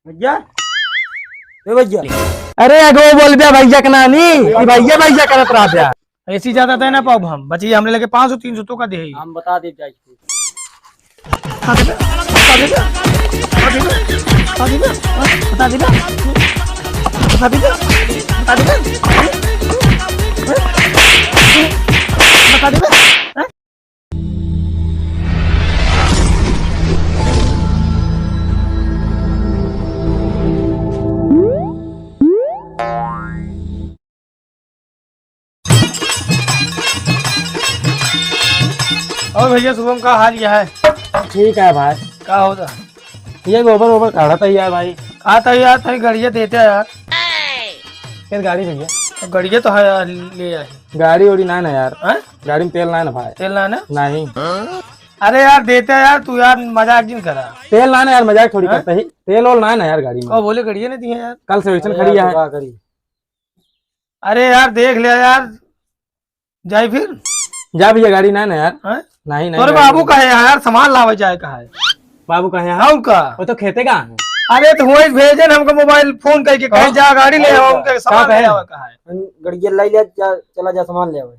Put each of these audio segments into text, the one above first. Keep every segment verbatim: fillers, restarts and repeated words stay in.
भैया, ए भैया। अरे एगो बोल बे भैया के नानी, ई भैया भैया करत रहा बे। ऐसी ज्यादा दे ना पाउब हम, बचिए हमरे लगे पाँच सौ तीन सौ तो का दे। हम बता दे जाए। बता दे बे, बता दे बे, बता दे बे, बता दे बे, बता दे बे, बता दे बे, बता दे बे। और भैया शुभम का हाल यह है? ठीक है भाई। का होता? ये गोबर वोबर काढ़त है यार भाई। का था यार, तनी गड़िया देते यार। फिर गाड़ी भैया? तो गड़िया तो है यार, ले आए। गाड़ी ओड़ी ना ना यार। हैं? गाड़ी में तेल ना ना भाई। तेल ना ना? नहीं। अरे यार देते यार, तू यार मजाक जिन करा। तेल ना ना यार, मजाक थोड़ी हैं? करता ही। तेल ओल ना ना यार गाड़ी में। ओ बोले गड़िया नहीं दी है यार। कल से वैसन अरे खड़ी यार, है। तो का करी? अरे यार देख लिया यार, जाई फिर। जा भैया, गाड़ी ना ना यार। हैं? नहीं, नहीं, तोरे गाड़ी बाबू नहीं। का है यार, सामान लावे जाए का है। बाबू का है यहाँ? और का? वो तो खेते का है। अरे तो वही भेजे न हमको मोबाइल फोन करके, कहे हाँ। जा गाड़ी ले आओ, और उनके का सामान ले कहे? आवे का है। गड़िया लाई ले जा, चला जा सामान ले आवे।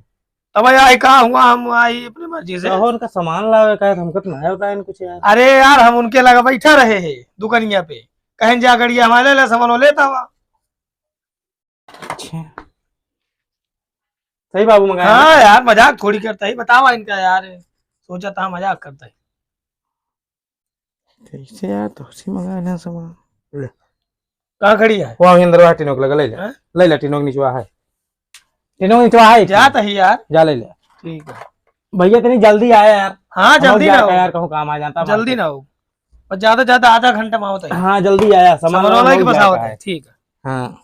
तब आई का हुआ, हम आई अपने मर्जी से। कहो उनका सामान लावे का है, तो हमको तो नहीं होता है कुछ यार। अरे यार हम उनके लगा बैठा रहे हैं दुकानिया पे, कहें जा गड़िया हमारे ले सामान वो लेता हुआ। अच्छा। सही बाबू मंगाया हाँ ना? यार, मजाक थोड़ी करता ही, बतावा इनका यार, सोचा था मजाक करता ही। कैसे यार, तो उसी मंगाया ना सामान। ले। कहाँ खड़ी है? वो अंदर वहाँ टिनोक लगा, ले ले। हैं? ले ले, टिनोक निचवा है। टिनोक निचवा है। जात ही यार। जा ले ले। ठीक है। भैया, इतनी जल्दी आया यार। हाँ, हम जल्दी ना जाता हो। यार, कहूँ काम आ जाता जल्दी मार्केट। ना हो। बस ज्यादा, ज्यादा आधा घंटा में आवत है। हाँ, जल्दी आया, सामान सामान वाला वाला ही हो बस जाता आवत है। है। ठीक है। हाँ।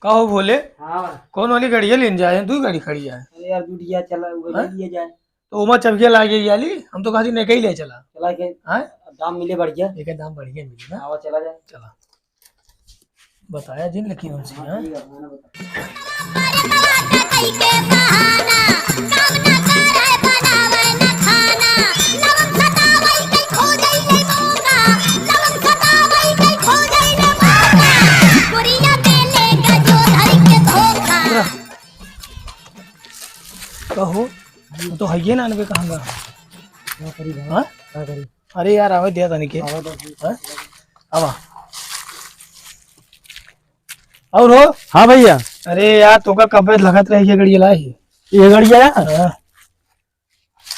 का हो भोले? हाँ। कौन वाली गाड़ी है लेन जाए? दो गाड़ी खड़ी है। अरे यार, दूधिया चला, वो हाँ? ले लिए जाए। तो ओमा चबिया लागे याली, हम तो कहती नहीं कहीं ले चला। चला के हाँ? दाम मिले बढ़िया। एक दाम बढ़िया मिले ना? हाँ, चला जाए। चला। बताया जिन लेकिन उनसे, हाँ, हाँ? ठीक है, खाना बता। कहो, वो तो हइये ना अनबे कहाँ गा? का करी भाई? हाँ? का करी? अरे यार, आवे दिया तनी के। आवा तो। हाँ? आवा। और हो? हाँ भैया। अरे यार, तोका कब्बे लगत रही ये गड़िया लाई। ये गड़िया? हाँ।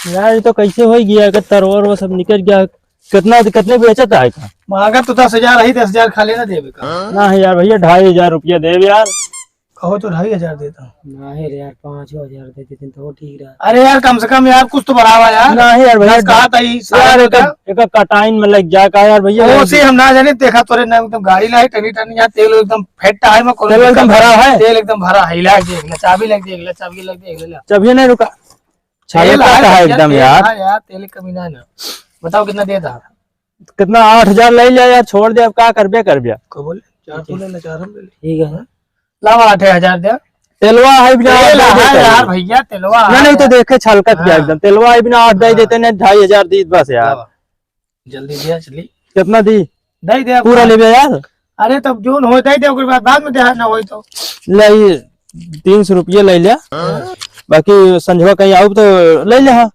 यार, ये तो कैसे हो गया, अगर तरवर वो सब निकल गया। कितना, कितने बेचत है का? मांगा तो दस हजार ही, दस हजार खाली ना देवे का। ना है यार भैया, ढाई हजार रुपया देवे यार। कहो तो ढाई हजार देता। नहीं रे यार, पाँच हजार दे देते तो ठीक रहा। अरे यार, कम से कम यार, कुछ तो बढ़ावा यार। नहीं यार भैया, दस कहा था ही, सारा यार, तो एक, क्या? एक कटाइन में लग जाए का यार भैया। वो से हम ना जाने, देखा तोरे ना एकदम गाड़ी लाई, टनी टनी, यहाँ तेल एकदम फिट है, में कोनो तेल एकदम दिक्कत भरा नहीं। है। तेल एकदम भरा है, ला देख ले, चाबी लग देख ले, चाबी लग देख ले, ला। चाबी नहीं रुका। चाबी तेल का है, कहा भैया, एकदम तेल यार। है यार, तेल की कमी ना ना। बताओ कितना देता? कितना? आठ हजार ले लिया यार, छोड़ दे, अब का करबे, करबे। को बोले? चार तो ले ले, चार हम ले ले। ठीक है। लावा आठ हजार दे। तेलवा है बिना तेल आठ हजार है देते यार हैं। भैया, तेलवा नहीं, है नहीं, तो यार। देखे छलकत क्या हाँ। एकदम। तेलवा है बिना आठ दे हाँ। देते, नहीं ढाई हजार दी बस यार। लावा। जल्दी दे, चली। कितना दी? दे दे अब पूरा का। लेबे यार। अरे, तब जोन हो, दे दे, ओकर बाद, बाद में दे, ना होई तो। ले, ये तीन सौ रुपये ले ले। हाँ। बाकी संझवा कहीं आउब तो ले ले, हाँ।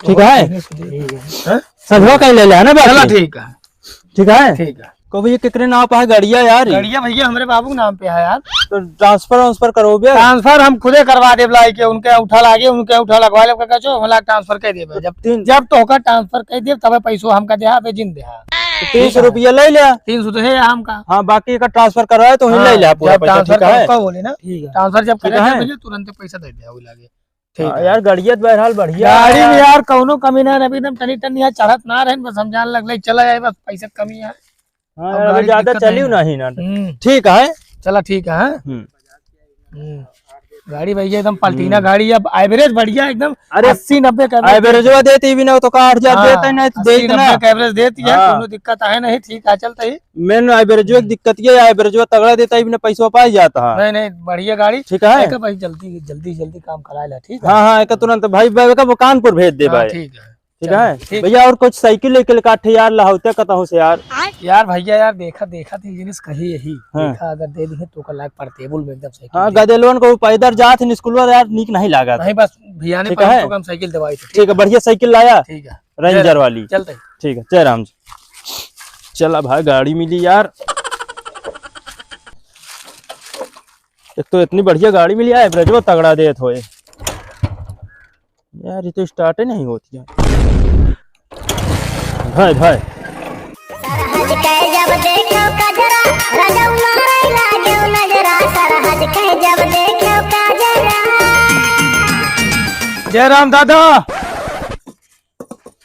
ठीक है? ठीक है। हाँ? संझवा कहीं ले ले, है ना बाकी? चला, ठीक है। ठीक है? ठीक है। को भैया, केकरे नाम पे है गड़िया यार? गड़िया भैया, हमरे बाबू के नाम पे है यार। तो ट्रांसफर वांसफर करोबे? ट्रांसफर हम खुदे करवा देब, लाई के उनके उठा लागे, उनके उठा लगवा लेब, का कचो, हमरा ट्रांसफर कर देबे। जब तीन जब तो होकर ट्रांसफर कर देब, तबे पैसो हमका देहा, अबे जिन देहा। तो तीन सौ रुपया ले ले। तीन सौ तो है हमका। हाँ, बाकी का ट्रांसफर करवाए तो वहीं हाँ, ले ले पूरा जब पैसा, ट्रांसफर ठीक है? कब बोले ना? ठीक है। ट्रांसफर जब ठीक करे है। ना, तुरंत पैसा दे दे, वही लागे। ठीक हाँ, है। यार, गड़ियत बहरहाल बढ़िया गाड़ी है में यार। यार कौनो कमी ना है, अभी एकदम टनी टनी है, चढ़त ना रहे, बस हम जान लग ले, चला जाए, बस पैसा कमी है। हाँ, अब यार, अभी गाड़ी ज्यादा दिक्कत चली नहीं ना है। ही ना। हम्म। ठीक है। चला, ठीक है, हाँ? हम्म। हम्म। गाड़ी भैया एकदम पलटीना हम्म। गाड़ी, अब एवरेज बढ़िया एकदम अरे, अस्सी नब्बे का एवरेज। एवरेजवा देती भी ना तो का आठ हजार हाँ, देता ही नहीं तो अस्सी देती ना। नब्बे का एवरेज देती है, हाँ। कोनो दिक्कत है नहीं, ठीक है, चलता ही। मेन एवरेजवा की दिक्कत ये है, एवरेजवा तगड़ा देता ही भी ना, पैसा पाई जाता है। नहीं, नहीं, बढ़िया गाड़ी। ठीक है। एक भाई जल्दी, जल्दी, जल्दी काम करा ला, ठीक है? हाँ, हाँ, एक तुरंत भाई, भाई का वो कानपुर भेज दे हाँ, भाई। ठीक है। ठीक चल, है ठीक। भैया, और कुछ साइकिल वाइकिल काठे यार, लहौते कतहूँ से यार। यार भैया यार, देखा, देखा थे जिनिस कही यही। हाँ। देखा, अगर दे दिहे तो ओकर लायक पड़ते, बोल में एकदम साइकिल हाँ, दे। गदेलवन को पैदल जात है स्कूल यार, नीक नहीं लागत। नहीं, बस भैया ने ठीक पहले है। तो हम साइकिल दवाई थी। ठीक है, बढ़िया साइकिल लाया। ठीक है। रेंजर वाली। चलते हैं। ठीक है, जय राम जी। चला भाई, गाड़ी मिली यार। एक तो इतनी बढ़िया गाड़ी मिली है, एवरेजो तगड़ा देत होए। यार, ये तो स्टार्ट ही नहीं होती है। भाई, भाई। सरहज के जब देखो कजरा, रजऊ मारे लागेउ नजरा। सरहज के जब देखो कजरा। जय राम दादा।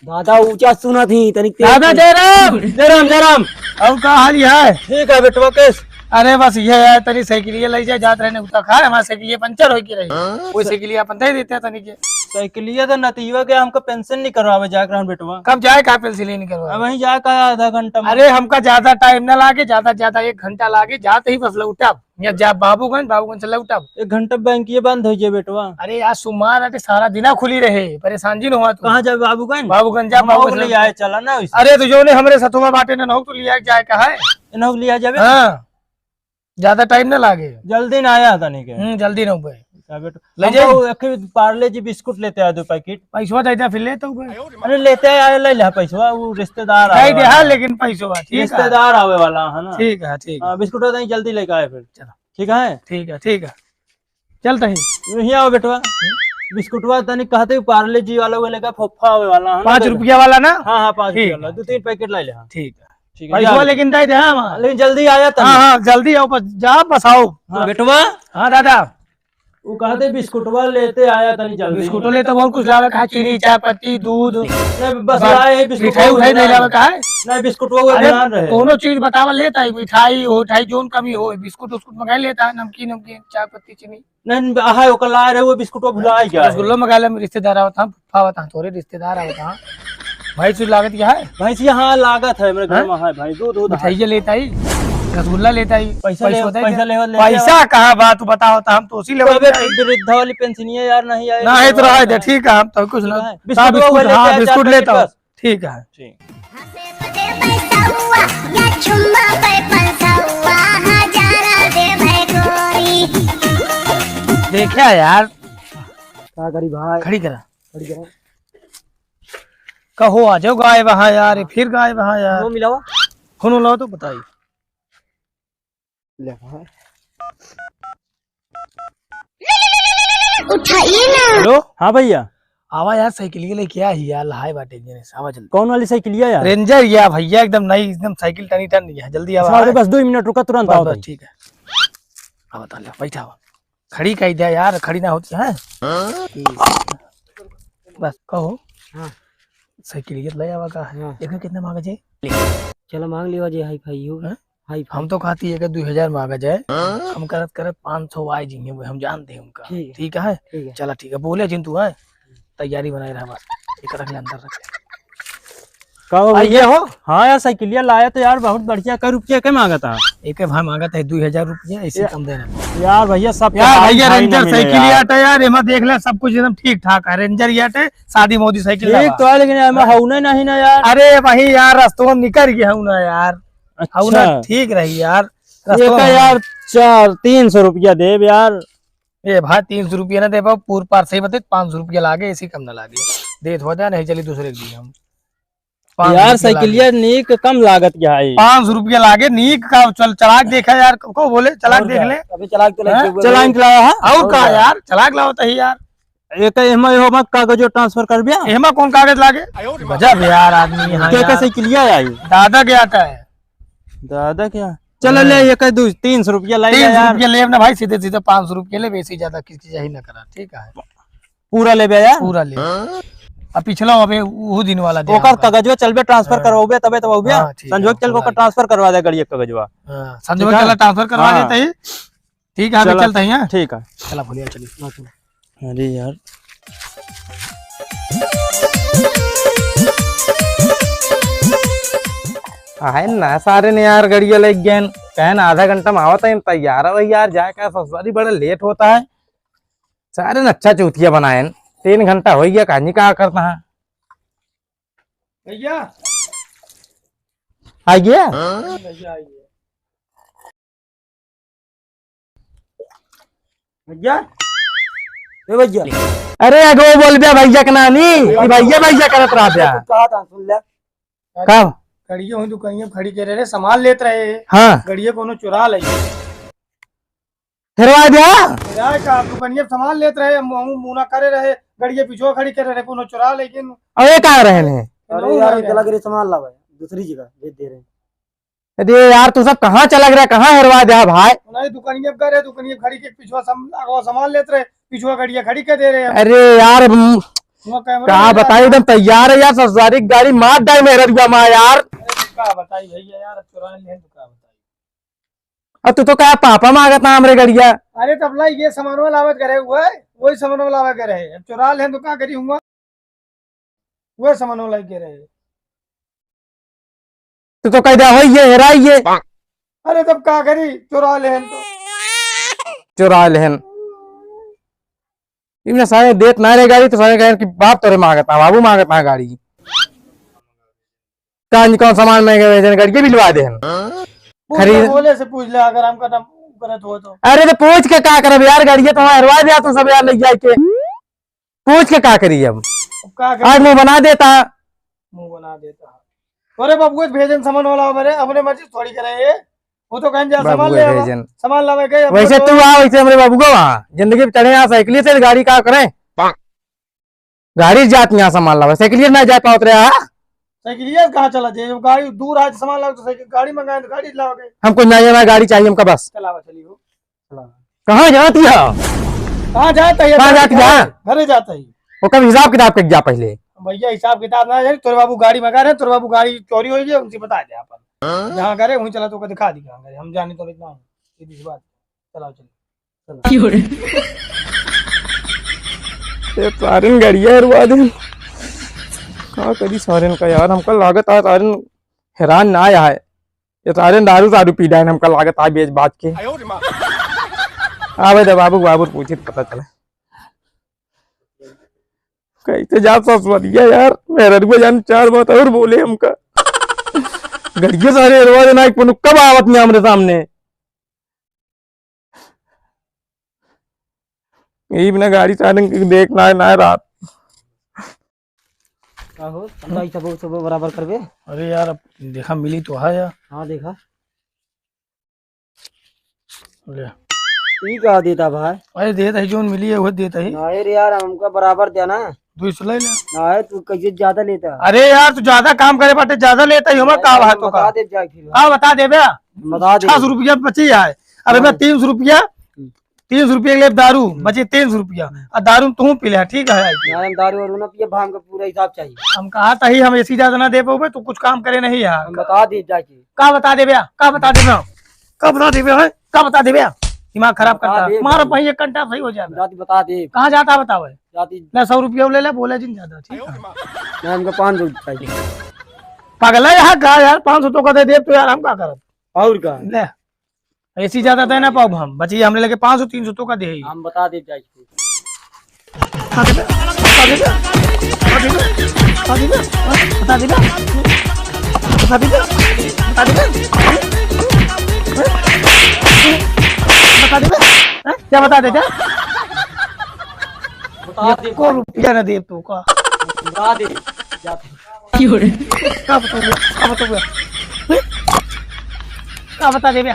दादा ऊंचा सुनत ही, तनिक तेज दादा, बोल। जय राम, जय राम, जय राम। और का हाल है? ठीक है बेटवा, कैस? अरे बस ये है, तनी साइकिलिया ले जा, जात रहने उता खा, हमार साइकिलिया पंचर होई के रही। हाँ? कोई साइकिलिया अपन दे देते हैं तनी के। साइकिलिया तो नतीवा के हमको पेंशन नहीं करवावे जाके रहन बेटवा। कब जाए का पेंशन नहीं करवावे? अब वहीं जाए का आधा घंटा में। अरे हमका ज्यादा टाइम ना लागे, ज्यादा ज्यादा एक घंटा लागे, जाते ही बस लौटब। या जा बाबूगंज, बाबूगंज से लौटब। एक घंटा बैंकिये बंद हो जाए बेटवा। अरे यार, सुमार आटे सारा दिना खुली रहे, परेशान जी न हुआ तू। कहाँ जाए बाबूगंज? बाबूगंज जा, हम बाबूगंज ले ले। आए, चला ना वैसे। अरे तो जो ने हमरे सथुआ बाटे न, नहु तो लिया जाए का है? इन्हों लिया जाबे? हाँ, ज्यादा टाइम ना लागे। जल्दी ना आया था नहीं के। हम्म, जल्दी ना हुए। का बेटवा? ले हमको जाए। एक पार्ले जी बिस्कुट लेते आ दो पैकेट। पैसवा दे दे, फिर ले तो हुए। अरे लेते आए, ले ले पैसवा, वो रिश्तेदार दे आवे दे, वाला हाँ, है। लेकिन पैसवा, ठीक है। रिश्तेदार आवे वाला है ना। ठीक है, ठीक है। हाँ, बिस्कुट दे, जल्दी लेके आए फिर। चलो। ठीक है? ठीक है, ठीक है। चलते ही। यहीं आओ बेटवा। बिस्कुटवा तनी कहते ही पार्ले जी वाला वो लेकर फोफा आवे वाला है ना, पाँच ले ले। रुपया वाला ना? हाँ, हाँ, पाँच ठीक रुपया वाला। है। दो तीन पैकेट ला ले, हाँ। ठीक है। ठीक है, पैसवा जा। लेकिन दे दे, हाँ, हाँ। लेकिन जल्दी आया तनी। हाँ, हाँ, जल्दी आओ, बस जा, बस आओ। हाँ, बेटवा। हाँ, दादा। वो कहते बिस्कुटवा लेते आया तनी जल्दी। बिस्कुटो ले तो बहुत कुछ लावे, कहा चीनी, चाय पत्ती, दूध। नहीं, बस बस लाए हैं, बिस्कुट मिठाई वो उठाई नहीं मिला लावे, है। कहा है? नहीं, बिस्कुट वो अरे, ध्यान रहे। कोनो चीज बतावा लेता है, मिठाई, उठाई, जोन कमी हो, बिस्कुट उस्कुट मंगा लेता है, नमकीन, नमकीन, चाय पत्ती, चीनी। नहीं, नहीं, आहे, ओकर लाए रहे, वो बिस्कुट वो भुला गया है। रसगुल्लो मंगा ले, रिश्तेदार आवत हैं, फूफा आवत हैं, तोरे रिश्तेदार आवत हैं। भैंस दूध लागत क्या है? भैंस यहाँ लागत है, मेरे घर हैं? में है भैंस, दूध, दूध है। मिठाइया लेता ही, रसगुल्ला लेता ही, पैसा ले, पैसा होता है पैसा क्या? ले, ले पैसा कहाँ बा, तू बताओ तो हम तो उसी लेवल अबे पे आई। वृद्धा वाली पेंशनिया यार नहीं आई, नहीं तो तो रहा दे, ठीक है, हम तो कुछ ना। ठीक है। हाँ, बिस्कुट बिस्कुट, वो लेते हाँ, हैं, बिस्कुट चार लेता हूँ। पैकेट बस। ठीक है। ठीक। देखा यार। का करी भाई? खड़ी करा। खड़ी करा। कहो आ जाओ गाय वहाँ यार, फिर गाय वहाँ यार। वो मिलावा। फोन लाओ तो बताई। ले भाई। उठाइए ना। हेलो, हाँ भैया। आवा यार, साइकिलिया लेके आ ही यार, लहाए बाटे एक जने से, आवा जल्दी। कौन वाली साइकिलिया यार? रेंजर या भैया, एकदम नई, एकदम साइकिल टनी टन है, जल्दी आवा। अच्छा, अरे बस दो मिनट रुका, तुरंत बस, आओ बस, भाई। ठीक है। आवा, ताले, बैठा आवा। खड़ी कह दिया यार, खड़ी ना होती है। बस, कहो। हाँ। साइकिलिया ले आवा का है? हाँ। देखो कितना मांगे जे। चलो मांग लियो जे हाई फाई हो। हाँ? हाई फाई। हम तो कहती है कि दो हजार मांगा जाए, हाँ? हम करत करत पाँच सौ आए जिंगे, हम जानते हैं उनका। ठीक है। ठीक है? ठीक है। चला ठीक है, बोले जिन तू है, तैयारी बनाए रहा बस, एक रख ले अंदर रख ले। का हो आ, भैया? ये हो? हाँ यार, साइकिलिया लाया तो यार बहुत बढ़िया, कै रुपया के मांगा था? एक भाई मांगा था दो हजार रुपया, ऐसे या-, कम देना। यार भैया, सब यार भाई भैया, भाई रेंजर ना मिले साइकिल यार। यार, तो यार, एमा देख ले, सब कुछ एकदम ठीक ठाक है, रेंजर यार, तो शादी मोदी साइकिल ठीक लावा। तो है, लेकिन एमा हाँ। हऊ नहीं, नहीं ना यार। अरे वही यार, रस्तों में निकल गया हूँ ना यार। अच्छा। हऊ ना, ठीक रही यार। ये रस्तों का में यार, चार, तीन सौ रुपया देब यार। ए भाई, तीन सौ रुपया ना दे पाओ, पूर पार सही बते, पाँच सौ रुपया लागे, इसी कम ना लागे। देत हो जाए, नहीं चली दूसरे के दिन हम। पाँच सौ यार, रुपया लागे। साइकिलिया नीक कम लागत क्या है? पाँच सौ रुपया लागे, नीक का चल, चला के देखा यार, को बोले, चला के और देख क्या? ले। अभी चला के तो हैं? लेके चला के लाया है? और और का क्या? यार, चला के लाओ तही यार। एक एमा, एमा कागजो ट्रांसफर कर दिया? एमा कौन कागज लागे? गजब यार, आदमी यहाँ के यार। कैसे क्लियर आई? दादा के आता है। दादा क्या? चल ले, हाँ। एक दो, तीन सौ रुपया लाई तीन सौ यार। रुपया लेब ना भाई, सीधे सीधे पाँच सौ रुपया लेब, ऐसे ज्यादा किसी चाहिए ना करा, ठीक है? पूरा लेबे यार? पूरा ले। अब पिछला अबे उहू दिन वाला दे ओकर हमका। कागजवा चलबे ट्रांसफर हाँ। करवाबे, तबे तो अबे। हाँ, ठीक है, संजोग चल को पूरा ले। ट्रांसफर करवा दे गाड़ी एक कागजवा। हाँ, संजोग ठीक है? चला ट्रांसफर करवा हाँ। देते ही। ठीक है, अभी चला, चलते हैं, हाँ? ठीक है। चला, भुलिया चली। अरे यार। आहे ना सारे ने यार, गड़िया लेके गए। कहन आधा घंटा में आवत है, तैयार है यार, जाए का ससुरारी बड़ा लेट होता है। सारे ने अच्छा चूतिया बनाए। तीन घंटा हो गया, कहानी का करता है। भैया। आ गया? भैया, आ गया। भैया, ए भैया। अरे, अगो बोल बे भैया के नानी, ई भैया, भैया करत रहा बे। कहा था, सुन ले। का? गड़िया हुई दुकानिया खड़ी करे रहे, सामान लेत रहे। हाँ। गड़िया कोनो चुरा लई। हेरवा दिया? यार, का दुकानिया सामान लेत रहे, हम, हम मुना करे रहे, गड़िया पिछुआ खड़ी करे रहे, कोनो चुरा, लेकिन अब ये कहाँ रहे हैं? अरे यार, इनके लग रहे सामान लावे, दूसरी जगह भेज दे रहे हैं। अरे यार, तू सब कहाँ चला गया, कहाँ हेरवा दिया भाई? नहीं, दुकानिया पे गए रहे, दुकानिया खड़ी के पिछुआ सम-, आगवा सामान लेत रहे, पिछुआ गड़िया खड़ी कर दे रहे हैं। अरे यार, हम वो कैमरा का में बताई, एकदम तैयार है यार, ससुरारी गाड़ी मार डाई मेरे रुआ माँ यार। अरे, का बताई भैया यार, अब चुरा ले तो का बताई। अब तू तो कहा पापा मांगत ना हमरे गड़िया। अरे तब ला ये सामानवा लावत करे हुआ है, वही सामानवा लावत करे है। अब चुरा लेन तो का करी हुआ? वही सामानवा लाइ के रहे। तू तो कह दे होई ये, हेराई ये। अरे तब का करी, चुरा लेन तो। चुरा लेन। इमने सारे देत ना रहे गाड़ी तो सारे कहें कि बाप तोरे मांगत ना, बाबू मांगत ना गाड़ी। का कौन सामान महंगे भेजन, गाड़ी के बिलवा दे हम। बोल खरीद। बोले से पूछ ले, अगर हमका ना करत हो तो। अरे तो पूछ के का करब यार, गाड़िया तो हमारे हरवा दिया तू सब यार, ले जाए के। पूछ के का करी अब? अब का करी? आज मुंह बना देता। मुंह बना देता। अरे बाबू, भेजन सामान वाला, अपने, अपने मर्जी से थोड़ी करे ये। वो तो कहें जा सामान बाबू ले आवा। भेजन। सामान लावे गए, अब वैसे तो तू आ, वैसे हमरे बाबू को आ। जिंदगी में चढ़े आ साइकिल से, गाड़ी का करें? गाड़ी जात यहाँ सामान लावे, साइकिलिया ना जा पावत रहे, हाँ? साइकिलिया कहाँ चला जाए? जब गाड़ी दूर आए तो सामान लावे तो साइकिल, गाड़ी मंगाए तो गाड़ी लावे। हम कुछ ना जाना, गाड़ी चाहिए हमका बस। चलावा, चलिए हो। चलावा। कहाँ जात है? कहाँ जात है? कहाँ जात है? घरे जात है। ओकर हिसाब किताब कर जा पहले। भैया हिसाब किताब ना जानी, तोरे बाबू गाड़ी मंगा रहे, तोरे बाबू गाड़ी चोरी हो गई, उनसे बता दे अपन। जहाँ करे वहीं चला, तो दिखा दी कहाँ करे, हम जाने तो इतना है। सीधी सी बात। चलाओ, चलो। चलो। क्यों रे? ये सारेन गड़िया हरवा दे। का करी सारेन का यार, हमका लागत है सारेन हैरान ना आया है। ये सारेन दारू, दारू पी डायन, हमका लागत है बेच बात के। आवे दे बाबू, बाबू पूछी तो पता चले। कैसे जा ससुरिया यार, मेहररुआ जान चार बात और बोले हमका। गड़िया सारे हरवा देना, एक पन्नू कब आवत नहीं हमरे सामने। यही बिना गाड़ी साधन के देख ना, ना रात। का हो, बताई सब, सब बराबर करबे? अरे यार, अब देखा मिली तो है यार। हाँ, देखा। ले। ई का देता भाई? अरे देत है, जोन मिली है, वो देत है। नहीं रे यार, हमका बराबर देना। दो सौ ले ले। नहीं, तू कैसे ज्यादा लेता? अरे यार, तू ज्यादा काम करे बाटे, ज्यादा लेता ही, हमार का हम बात तो बता का? दे जाए फिर। का बता देबे? बता दे। छह सौ रुपया बची है। अब हाँ। मैं तीन सौ रुपया, हम्म। तीन सौ रुपया के लिए दारू, हम्म। बची तीन सौ रुपया। हम्म। और दारू तू पी ले, ठीक है? नहीं, हम दारू वारू ना पिए, भांग का पूरा हिसाब चाहिए। हम कहा था ही, हम ऐसी ज्यादा ना दे पाओगे, तू कुछ काम करे नहीं यार। हम बता दे जाके। का बता देबे? का बता देबे? का बता देबे है? का बता देबे? दिमाग खराब बता करता है। दे मारो भाई। भाई, एक घंटा सही हो जाता। जाति बता दे। कहाँ जाता बताओ है? जाति। ले, सौ रुपया ले ले, बोले जिन ज्यादा, ठीक है? नहीं, हमको पाँच सौ चाहिए। पागल है यहाँ का यार, पाँच सौ तो का दे दे तो यार, हम का करब? और का? ले, ऐसी ज्यादा दे ना पाओ हम, बची हमरे लगे पाँच सौ, तीन सौ तो का दे ही। हम बता दे जाए। बता देबे? बता देबे? बता देबे? बता देबे? बता देबे? बता देबे? बता देबे? बता देबे? हैं? क्या बता देते? बता दे। एको रुपया ना दे तो का? बता दे। जा। का बताओ? का बताओ? का बता देबे?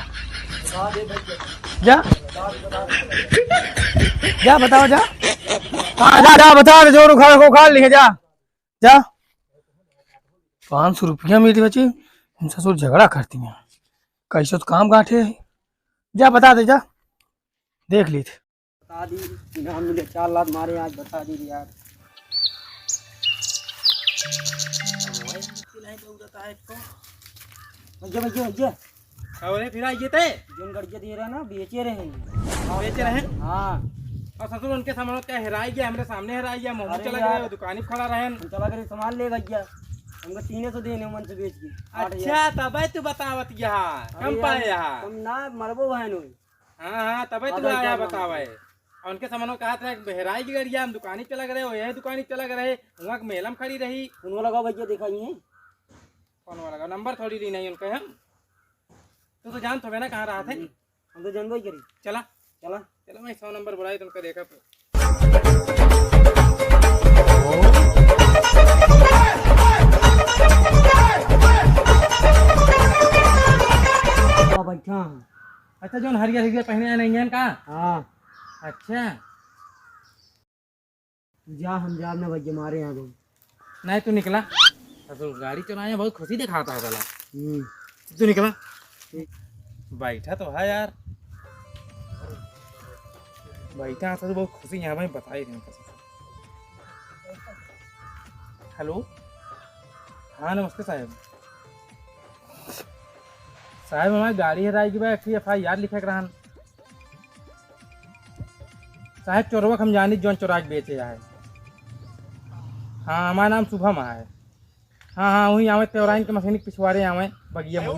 जा। जा, बताओ, जा। हाँ, जा, जा, बता दे, जोन उखाड़ को उखाड़ लिए, जा। जा। पाँच सौ रुपया मिली बची, हम ससुर झगड़ा करती हैं। कैसे तो काम गांठे है। जा, बता दे, जा। देख ली। बता दी, इनाम मिले चार लाख मारे आज, बता दी यार। भैया, भैया, भैया। का बोले, फिर आइए ते? जोन गड़िया दे रहा ना, बेचे रहे। बेचे रहे? हाँ। और ससुर उनके सामान क्या हेराई गया, हमरे सामने हेराई गया, मोमो अरे चला यार। गया, दुकान ही खड़ा रहे। हम चला गए सामान ले भैया, हमको तीन सौ देने मन से बेच के। अच्छा, तबे तू बतावत यहाँ, अरे कम यार, पाए यहाँ। कम ना, मरबो बहन होई। हाँ, हाँ, तबे तू आया बतावे। और उनके समनवा कहत रहे, "हेराई गई गड़िया, हम दुकानी चला गए रहे, यही दुकानी चला गए रहे, वहाँ के मेला में खड़ी रही।" फोनवा लगाओ भैया, देखा ही है। फोनवा लगाओ, नंबर थोड़ी ली नहीं उनका हम। तू तो जानत होबे ना कहाँ रहत है। हम तो जानबो ही करी। चला। चला। चला, मैं सौ नंबर बुलाई, तुमका देखा। बैठा। अच्छा, जौन हरियर हरियर पहने हैं, नहीं है का? हाँ। अच्छा। जा, हम जाब ना भैया, मारे यहाँ गए। नहीं, तू निकला। अब तो गाड़ी चलाए बहुत खुशी दिखाता है साला। हम्म। तू निकला। ठीक। बैठा तो है यार, बैठा तो बहुत खुशी यहाँ, मैं बताई नहीं कैसे। हेलो, हाँ नमस्ते साहेब। साहेब, हमारी गाड़ी हेराई गई बा, एक ठे F I R लिखे के रहन। साहेब, चोरवा के हम जानी, जौन चोरा के बेचे आए। हाँ, हमारा नाम शुभम है। हाँ, हाँ, वही आवे, तेवराइन के मशीन के पिछवारे आवे, बगिया में।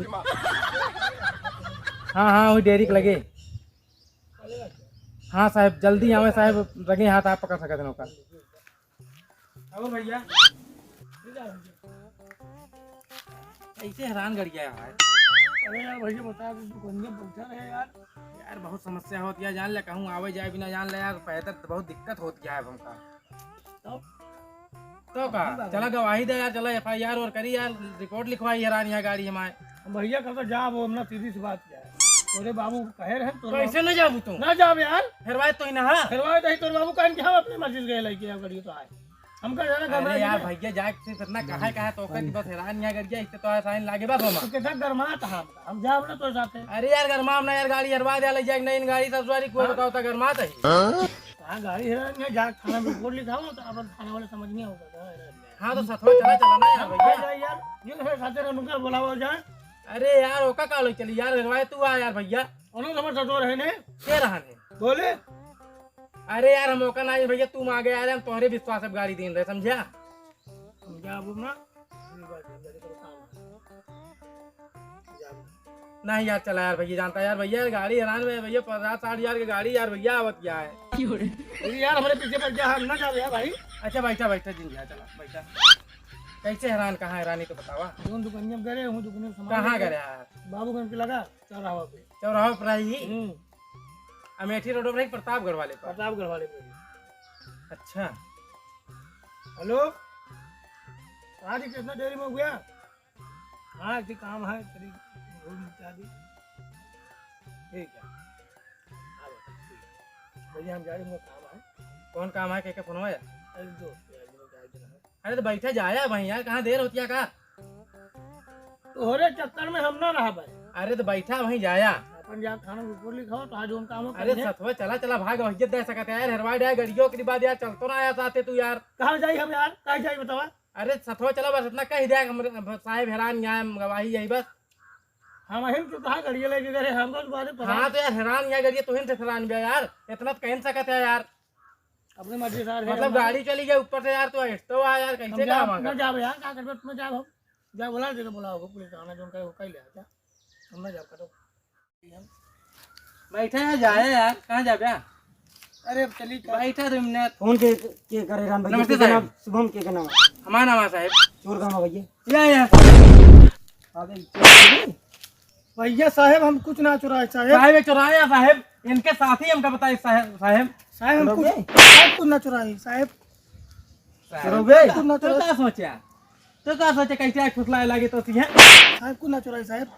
हाँ, हाँ, वही डेयरी के लगे। हाँ साहेब, जल्दी आवे साहेब, रंगे हाथ आप पकड़ सकत हैं ओका। और भैया, कैसे हैरान गड़िया है? अरे यार भैया, बता दे, तू कौन बैठा रहे यार? यार, बहुत समस्या होती है, जान ले, कहूँ आवे जाए बिना, जान ले यार, पैदल तो बहुत दिक्कत होती है अब हमका। तो? तो का? हम का चला करी? गवाही दे यार, चला F I R और करी यार, रिपोर्ट लिखवाई हैरान यहाँ गाड़ी हमारे। भैया, कब तो जाब, वो अपना सीधी सी बात क्या है? तोरे बाबू कहे रहे, तोरे कैसे बाबू न जाबू तू? ना जाब यार। हेरवाए तो ही ना, हाँ? हेरवाए तो ही, तोरे बाबू कहन कि हम अपनी मर्जी से गए लेके, अब गाड़ी तो आए। हमका जाना घर अरे में यार, नहीं। भैया, जाए के सिर्फ इतना कहा, कहा तो ओकर कि बस हैरान यहाँ गड़िया, इससे तो आसान लागे बस हम। तो कितना गरमात हम, हम जाब ना तो साथे। अरे यार, गरमाम ना यार, गाड़ी हेरवा दे, ले जाए नई गाड़ी, सब सवारी को हाँ? बताओ तो गरमात है। हाँ? कहाँ गाड़ी हेरान है, जाके थाना में रिपोर्ट लिखाओ, तो अपन थाना वाले समझ में होगा, कहाँ हेरान है। हाँ, तो सथवा चला, चला ना यार, हाँ, भैया। जा यार, ये तो साथे रहनु का बुलावा जाए। अरे यार, ओका का लो चली यार, हेरवाए तू आ यार, भैया। उन्होंने हमारे सथवा रहे ने। के रहन है? बोले। अरे यार, हम ओका ना भैया, तू आ गया यार, हम तोहरे विश्वास पे गाड़ी दीन रहे, समझा? हम जाब ना, ये बात है, मेरे को काम है। जाब। नहीं यार, चला यार भैया, जानता यार भैया, गाड़ी हैरान में भैया, पचास साठ हजार की गाड़ी यार भैया, आवत क्या है? अरे यार, हमारे पीछे पड़ गया, हम ना जाब यार भाई। अच्छा, बैठा, बैठा, जिन जा, चला, बैठा। कैसे हैरान, कहाँ हैरानी तो बतावा? जोन दुकानिया में गए, हूँ दुकानिया में सामान कहाँ लेके गए यार? बाबूगंज के लगा, चौराहा पे। चौराहा पर रही? हम्म। अमेठी रोड पर रही, प्रतापगढ़ वाले पर? प्रतापगढ़ वाले पर। अच्छा। हेलो, आज कितना देरी में हो गया? हाँ, एक काम है, तेरी घूम इत्यादि। ठीक है। हाँ, ठीक है। भैया, हम जा रहे हैं, काम है। कौन काम है? के, के फोन है? अरे, दोस्त यार, जो जाए के रहे। अरे, तो बैठा जाया भाई यार, कहाँ देर होती है का? तोहरे चक्कर में हम ना रह भाई। अरे, तो बैठा वहीं जाया। अपन जा, थाना में रिपोर्ट लिखाओ, तो आज हम काम अरे, करेंगे। सथवा चला, चला, भाग, वही दे सकते हैं यार, हेरवा जाए, गड़ियों के बाद यार, चल तो ना आया साथे तू यार। कहाँ जाई हम यार, कहाँ जाई बतावा? अरे सथवा चला, बस इतना कह दिया कि हमरे साहेब हैरान यहाँ, हम गवाही यही बस। हम हिम तो कहाँ गड़िया लेके गए, हमको तो बारे पता हाँ, नहीं। तो यार हैरान यहाँ गड़िया, तो हिम से हैरान बे यार, इतना तो कह नहीं सकत है यार। अपनी मर्जी से यार, मतलब हम गाड़ी चली गई ऊपर से यार, तो हट तो आ यार, हम कैसे जा, काम आ ना गया? जावे यार, का करबे, अपना जावे हम। जा बोला दे, बोला होगा पुलिस थाना, जो उनका वो कह ले, जा। हम ना जावे, करो। बैठा है, जाए यार, कहाँ जाबे? अरे, अब चली का? बैठा दो मिनट। फोन के, के करे राम भैया? नमस्ते के साहब। नाम? शुभम के, के नाम? हमारा नाम है साहब। चोर कहाँ है भैया? या, या। अबे, चोर नहीं। भैया साहब, हम कुछ ना चुराए साहब। साहब, ये चुराए हैं साहब, इनके साथ ही हमका बताए साहब, साहब। साहब, हम चुराए? कुछ, साहब, कुछ ना चुराए साहब। साहब, चुराए? कुछ ना तो चुराए। का सोचा? तो का सोचा, कैसे आँख फुसलाए लागे तो सी है? साहब, कुछ ना चुराए साहब।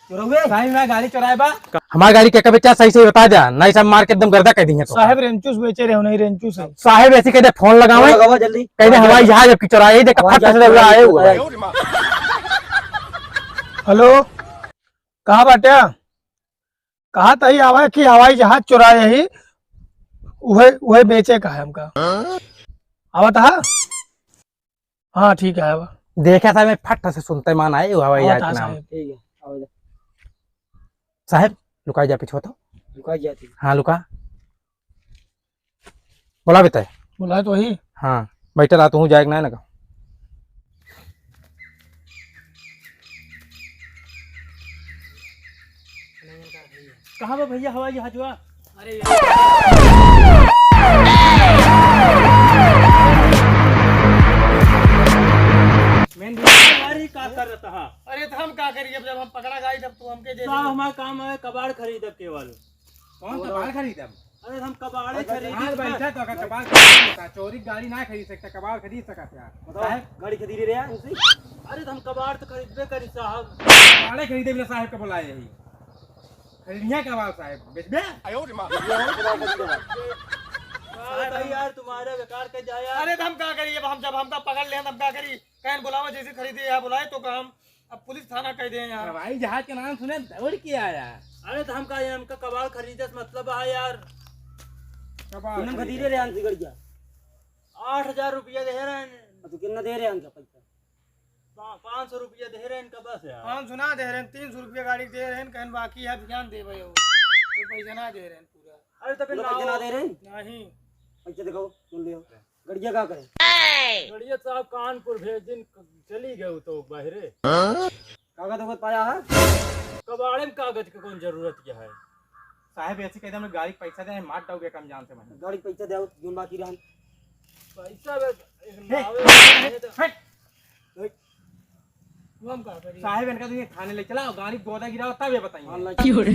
चोरौबे? साहब, मैं गाड़ी चोराए बा। हमार गाड़ी के कबे चाह सही से बता दे, नहीं सब मार के एकदम गर्दा कर देंगे तो। साहब, रेंचूस बेचे रहे हो, नहीं रेंचूस है। साहब, ऐसे कह दे, फोन लगावे। लगावा जल्दी। कह दे, हवाई जहाज आपकी चोराए, देख, हवाई फट जहाज से उड़ा आए हुआ है। चोराए। हेलो, कहाँ बाटे? कहा तही आवे कि हवाई जहाज चोराए ही, उहे, उहे बेचे का है हमका। आवत हा? हाँ, ठीक है, आवा। देखा था मैं, फट से सुनते मान आए, वो हवाई आवा जहाज था के नाम। साहब। ठीक है, आवा जा। साहब, लुकाई जा, पीछे तो। लुकाई जाती। हाँ, लुका। बोला बेटा। बोला तो ही। हाँ, बैठे रहा, तू जाए के ना लगा। कहाँ बा भैया हवाई जहाज हुआ? अरे यार। मेन भैया, हमारी का करत हा? अरे तो हम का करिए, अब जब हम पकड़ा गई तब तू हमके दे साहब, दे। हमारा काम है कबाड़ खरीदब केवल। कौन कबाड़ खरीदब? अरे हम कबाड़े अरे खरीदी आज है। बैठा तो का कबाड़ खरीद सकता, चोरी गाड़ी ना खरीद सकता, कबाड़ खरीद सकता है। बताओ, साहब। गाड़ी खरीदी रहे हैं उनसे? अरे तो हम कबाड़ तो खरीदबे करी साहब। कबाड़े खरीदे बिना साहब का बुलाए यही। खरीदिया कबाड़ साहब, बेचबे? अरे भाई यार, तुम्हारा बेकार कर जाए यार। अरे तो हम का करिए, अब हम जब हम तो पकड़ ले, हम का करी? कहीं बुलावा जैसे खरीदे या बुलाए तो काम, अब पुलिस थाना कह दे यार। हवाई जहाज के नाम सुने दौड़ के आया। अरे तो हम का, हमका कबाड़ खरीदे से मतलब है यार। कबाड़ इन्हन खरीदे। खरीदे रहे हमसे गड़िया। आठ हजार रुपया दे रहे हैं। अब तू कितना दे रहे हैं हमका पैसा? पा-, पाँच सौ रुपया दे रहे हैं इनका बस यार। पाँच सौ ना दे रहे हैं, तीन सौ रुपया गाड़ी दे रहे हैं, कहीं बाकी है ध्यान दे भाई, वो पैसा ना दे रहे हैं पूरा। अरे तो फिर पूरा पैसा लाओ। ना दे रहे हैं? नहीं। पैसा दिखाओ, सुन लियो। गड़िया का करे? गड़िया साहब कानपुर भेज दिन, क-, चली गए तो बहरे। कागज उगज पाया है? कबाड़े में कागज के कौन जरूरत क्या है? साहब ऐसे कह दे, हमने गाड़ी के पैसा दे, मार डाउगे कम जान से भाई। गाड़ी के पैसा दे, जोन बाकी रहन। पैसा बस एक हे, लावे हे, वाला है तो हे, हे। वो हम का करिए? साहब इनका तुझे थाने ले चला, गाड़ी गोदा गिराओ तब ये बताइए। हाँ, ले क्यों रे?